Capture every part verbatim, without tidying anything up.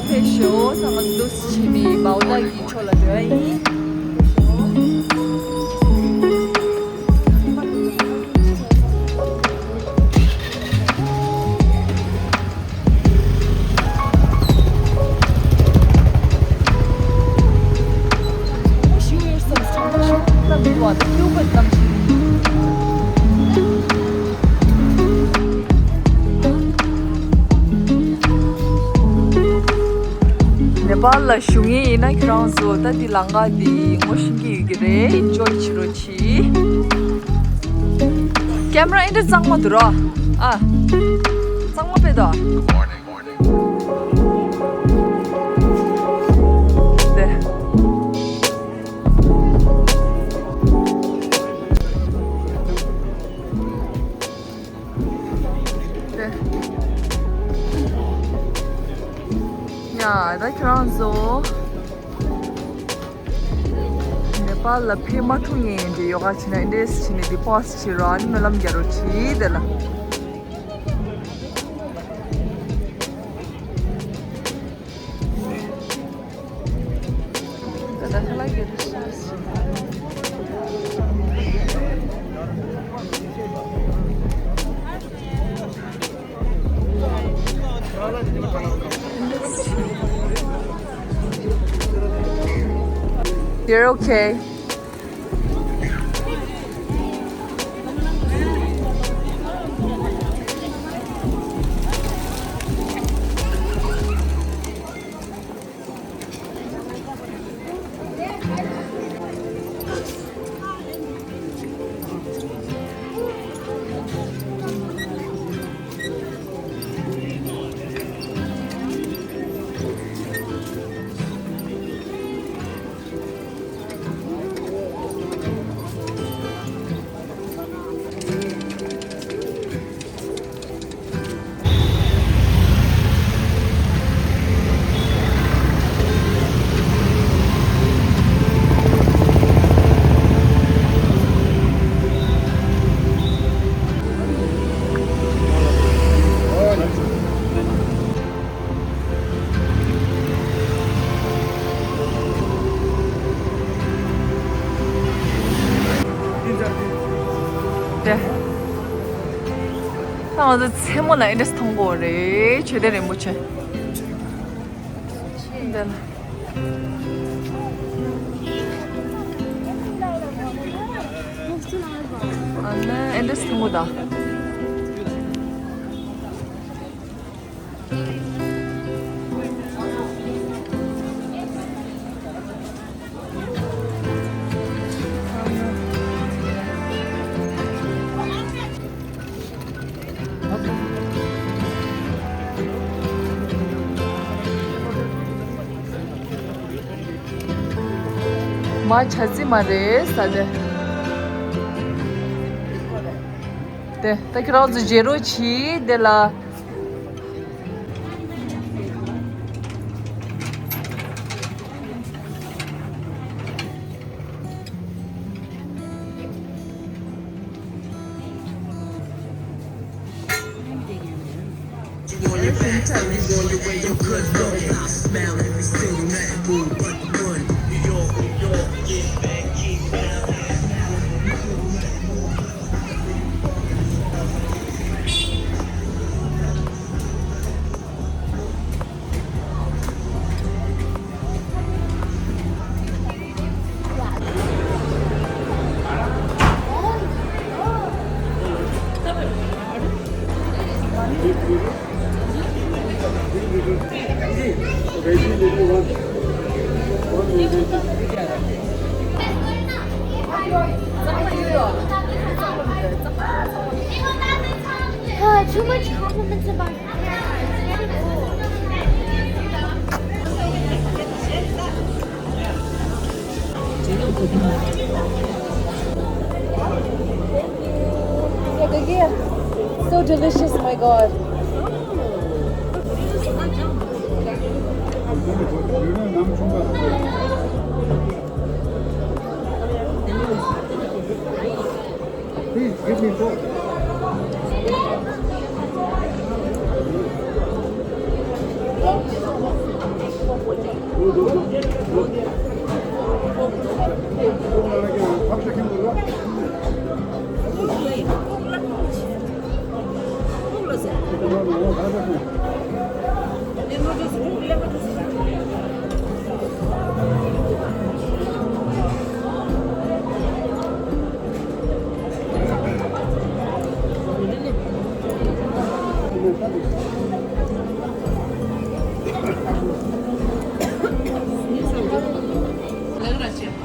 ཕེབས་ཤོག་ད་ང་ཚོ་འདུག་སེ་བྱས་ནས་མའོ་ཏཱ་གི་ཕྱོགས་ལ་འགྲོ་ཡ་ཡིན། ནེ་པཱལ་ལ་བཞུགས་མཁན་ཡིན་ན་ཁྱེད་རང་ཚོ་ད་འདི་ལམ་ཁ་འདི་ངོ་ཤེས་ཀྱི་ཡོད་ཀྱི་རེད། ཨེན་ཇོའི་བྱེད་རོགས་གྱིས། ཀེམ་ར་ཨེ་འདྲ་གཙང་མ་འདུག་ར། ཨ། གཙང་མ་དཔེ་འདུག་ཨ། དེ། དེ། ཡ། ད་ཁྱེད་རང་ཚོ་ནེ་པཱལ་ལ་ཕེབས་མ་ཐུབ་མཁན་དེ་ཡོ་ག་བྱེད་ན་ཨེ་འདྲས་བྱས་ནས་འདི་པོ་སི་ཊི་བྱེད་རོགས། ཨ་ནི་སྨོན་ལམ་རྒྱག་རོགས་གྱིས། དེ་ལ། You're okay. དེ། ད་ང་ཚོ་མཚན་མོ་ལ་ཨེ་འདྲས་མཐོང་གི་ཡོད་རེད། མཆོད་རྟེན་རིན་པོ་ཆེ། འདི་ལ། ཨ་ནི་ཨེ་འདྲས་མཐོང་གི་ཡོད་ད། མ་ཆ་ཙི་མ་རེད་ས་དེ། དེ་ད་ཁྱེད་རང་ཚོ་བརྗེ་རོགས་གྱིས་དེ་ལ། Uh, too much compliments about So delicious, my God. Please give me four.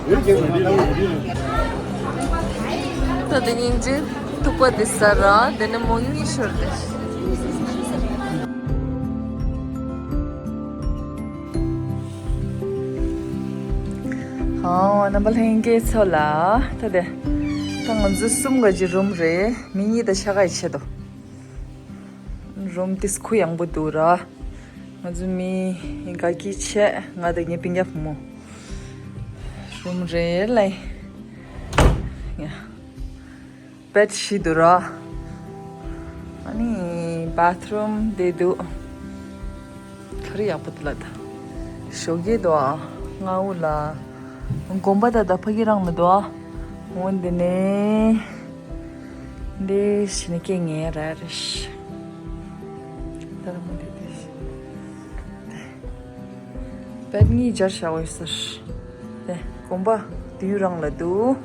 ད་དེ་སྙིང་རྗེ་ཐུག་པ་དེ་ཟ་ར་དེ་ནས་མོ་གཉིད་ཤོར་ཏེ། ཨོ། རྣམ་པ་ལྷན་རྒྱས་ཚོ་ལ་ད་དེ་ད་ང་ཚོ་གསུམ་ག་གི་རུམ་རེད། མི་གཉིས་དང་ཤ་ཁ་ཡི་ཆེད་དོ། རུམ་ཏིས་ཁུ་ཡངས་པོ་འདུག་ར། ང་ཚོ་མི་དགའ་སྐྱིད་ཆེ། ང་དང་ངའི་སྤུན་ཀྱག་བུ་མོ། རུམ་རེ་ལ་ཡ། བེད་བཞི་འདུག་ར། ཨ་ནི་བཱཐ་རུམ་དེ་འདུག་ག་རེ་ཡག་པོ་འདུག་ལ་ད། ཞོགས་ཀས་འདུག་ཨ། སྔ་པོ་ལ། དགོན་པ་ད་ད་ཕ་གི་རང་ལ་འདུག་ཨ། འོ་འདི་ནས། འདི་ཞིག་ནི་སྐད་ངན་ར་རེ་ཤི། ད་ར་མ་འདི་འདི་ཤི། བེད་གཉིས་སྦྱར་བཞག་འོད་ཟེར། དེ་དགོན་པ་དུས་རང་ལ་འདུག་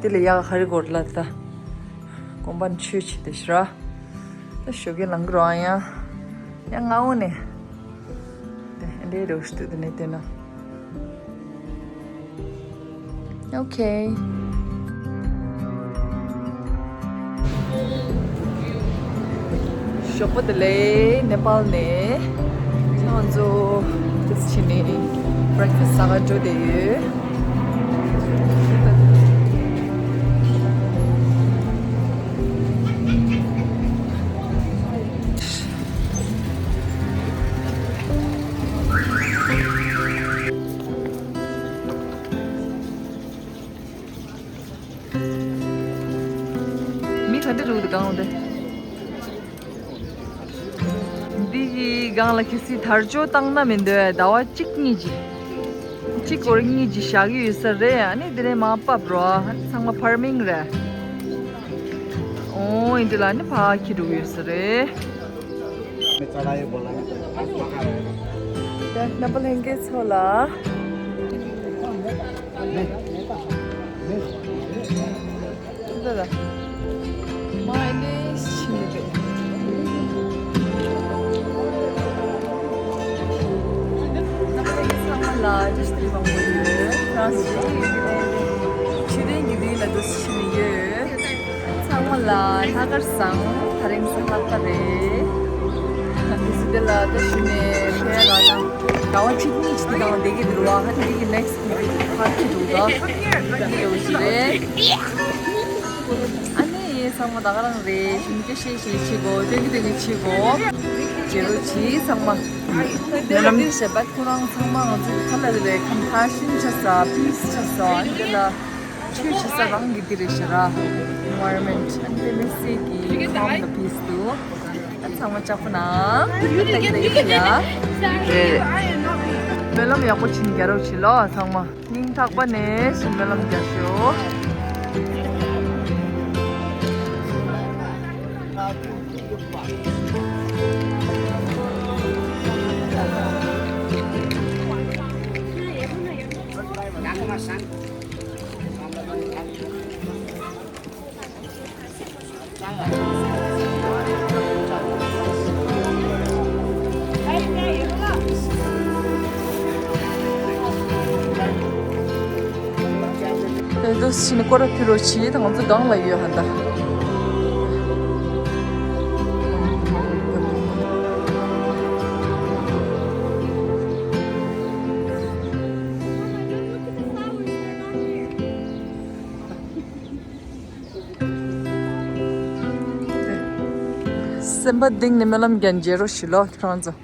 དེ་ལ་ཡག་ཧ་རི་གོར་ལ་ད། དགོན་པ་ནི་ཆོས་བྱེད་དེ་ཤི་ར། ད་ཞོགས་ཀས་ལང་གི་རོ་ཨ་ཡ། ཡ་ང་འོ་ནས། དེ་འདྲའི་རོ་ཤི་དུ་དེ་ནས་དེ་ན། ཨོ་ཁེ། ཞོགས་པ་དེ་ལས་ནེ་པཱལ་ནས་ང་ཚོ་དེ་ཕྱིན་ནས་བྷི་རེག་ཕ་སི་ཟ་ག་འགྲོ་བསྡད་ཡོད། མི་ག་འདྲ་འདུག་འདི་སྒང་འདི། འདི་གི་སྒང་ལ་གལ་སྲིད་དར་ལྕོག་བཏང་ན་མི་འདོད་ཟླ་བ་གཅིག་གཉིས་ཀྱི། གཅིག་སྐོར་གཉིས་ཀྱི་བཞག་གི་ཡོད་ས་རེད། ཨ་ནི་དེ་ནས་མར་ཕབ་རོགས། ཨ་ནི་ཚང་མ་ཕར་མིང་རེད། ཨོ་ཡིན་དུས་ལ་ཨ་ནི་ཕར་འཁྱེར་འགྲོ་གི་ཡོད་ས་རེད། རྣམ་པ་ལྷན་རྒྱས་ཚོ་ལ། འདི་ལ། མ་ཨེ་ནས་ཕྱིན་ནས་འདུག་རྣམ་པ་ལྷན་རྒྱས་ཚང་མ་ལ་བཀྲ་ཤིས་བདེ་ལེགས་མང་པོ་ཡོད། ཁྱེད་རང་ཚོ་ཡིན་ནས་ཆོས་ལྡན་གྱི་དུས་ལ་འདུག་ཕྱིན་ནས་ཡོད། ཚང་མ་ལ་ལྷག་དཀར་བཟང་། ད་རིང་གཟའ་ལྷག་པ་རེད། དེ་ཚོ་དེ་ལ་ད་ཞུ་ནས་ཕེ་ར་ན་ཟླ་བ་གཅིག་གཉིས་ཅིག་དེ་གང་བསྡད་ཀྱི་འདུག་བ། ཧ་དེ་གི་ནེག་སི་ཕ་གི་འདུག་ད་དེ་འདྲ་ཞིག་རེད། ཨ་ནི་ཚང་མ་ད་ག་རང་རེད། ཞུ་ནི་སྐད་ཤེས་ཤེས་བྱེད་དགོས། སྟོན་གི་སྟོན་གི་བྱེད་དགོས། བརྗེ་རོགས་གྱིས་ཚང་མ། དེ་ལ་འདིར་བཤད་པ་ཁོ་རང་ཚང་མ་ང་ཚོ་ག་ལ་རེད། ཀམ་ཕ་ཤན་ཆགས་ས། པི་སི་ཆགས་ས། ཨ་ནི་དེ་ལ། ཆོས་བྱེད་ས་རང་གི་འདི་རེད་ཤག་ར། ཨེན་བའི་རོན་མེན་ཊི། ཨ་ནི་དེ་ནས་སེ་གི་ཁམ་དང་པི་སི་འདུག་ཨ་ཚང་མ་ལྕགས་པོ་ན། ཏག་ཏག་ཡོད་ཤག་ཡ། རེད། སྨོན་ལམ་ཡག་པོ་བྱིན་རྒྱག་རོགས་བྱེད་ལོ་ཚང་མ། སྙིང་ཐག་པ་ནས་སྨོན་ལམ་རྒྱག་ཤོག་དེ་འདུག་ཕྱིན་སྐོར་ར་ཕུལ་རོགས་བྱེད། ད་ང་ཚོ་སྒང་ལ་ཡོད་ཧ་ད། སེམས་པ་གཏིང་ནས་སྨོན་ལམ་རྒྱག་མཇལ་རོགས་ཞུ་ལོ་ཁྱེད་རང་ཚོ།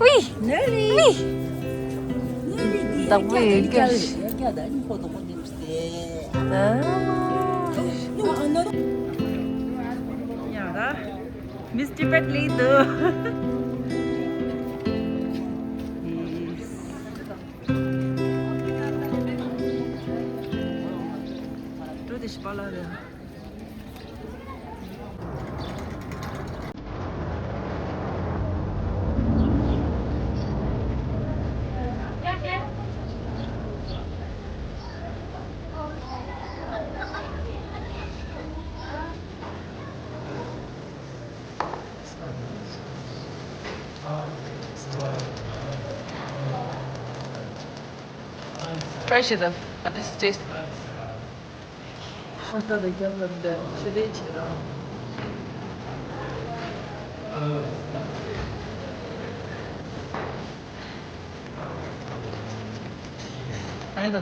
ཝི། ནི། བདག་པོ་ཡོད་ཀྱང་། ཡ་ར། མིས་ཊི་པེད་ལི་དུ། Yes. རུ་དེ་ཞིག་པ་ལ་རེད། Fresh is a, this tastes. ཧོན་ད་དེ་རྒྱབ་ལ་འདི་ཞི་བདེ་ཆེ་ར། ཨ་ད།